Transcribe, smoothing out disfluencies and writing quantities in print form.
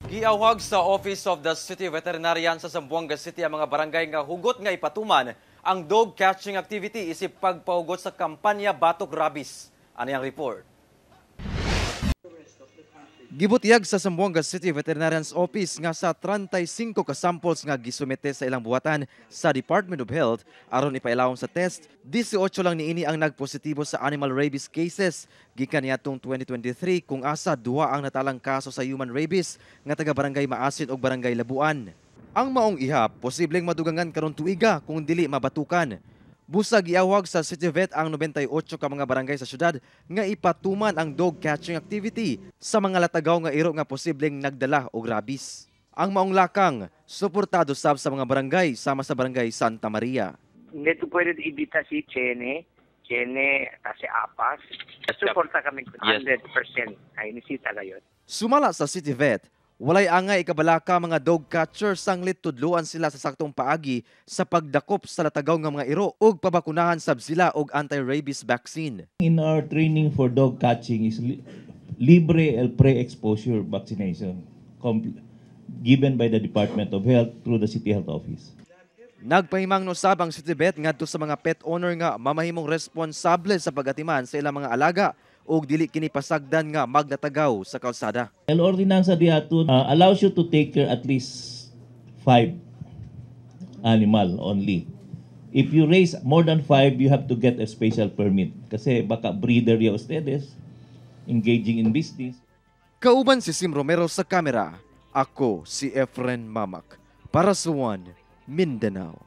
Giawhag sa Office of the City Veterinarian sa Zamboanga City ang mga barangay nga hugot nga ipatuman ang dog catching activity isip pagpahugot sa kampanya Batok Rabies. Ani ang report. Gibutyag sa Zamboanga City Veterinarian's Office nga sa 35 ka samples nga gisumite sa ilang buhatan sa Department of Health aron ipailawom sa test, 18 lang niini ang nagpositibo sa animal rabies cases gikan niadtong 2023, kung asa duha ang natalang kaso sa human rabies nga taga Barangay Maasin ug Barangay Labuan. Ang maong ihap posibleng madugangan karon tuiga kung dili mabatukan. Busag giawhag sa City Vet ang 98 ka mga barangay sa syudad nga ipatuman ang dog catching activity sa mga latagaw nga iro nga posibleng nagdala og rabies. Ang maong lakang suportado sab sa mga barangay sama sa Barangay Santa Maria. Hindi to pwede ibita si Chene, Chene kasi Apas. Suporta kami 100%. Ay, nisita gayon. Sumala sa City Vet, walay angay ikabalaka mga dog catcher sanglit tudluan sila sa saktong paagi sa pagdakop sa latagaw nga mga iro ug pabakunahan sab sila og anti-rabies vaccine. In our training for dog catching is libre el pre-exposure vaccination given by the Department of Health through the City Health Office. Nagpahimangno sab ang City Vet ngadto sa mga pet owner nga mamahimong responsable sa pagatiman sa ilang mga alaga ug dili kini pasagdan nga maglatagaw sa kalsada. El ordinanza diato allows you to take care at least five animal only. If you raise more than five, you have to get a special permit. Kasi baka breeder ya ustedes, engaging in business. Kauban si Sim Romero sa kamera. Ako si Efren Mamak para sa One Mindanao.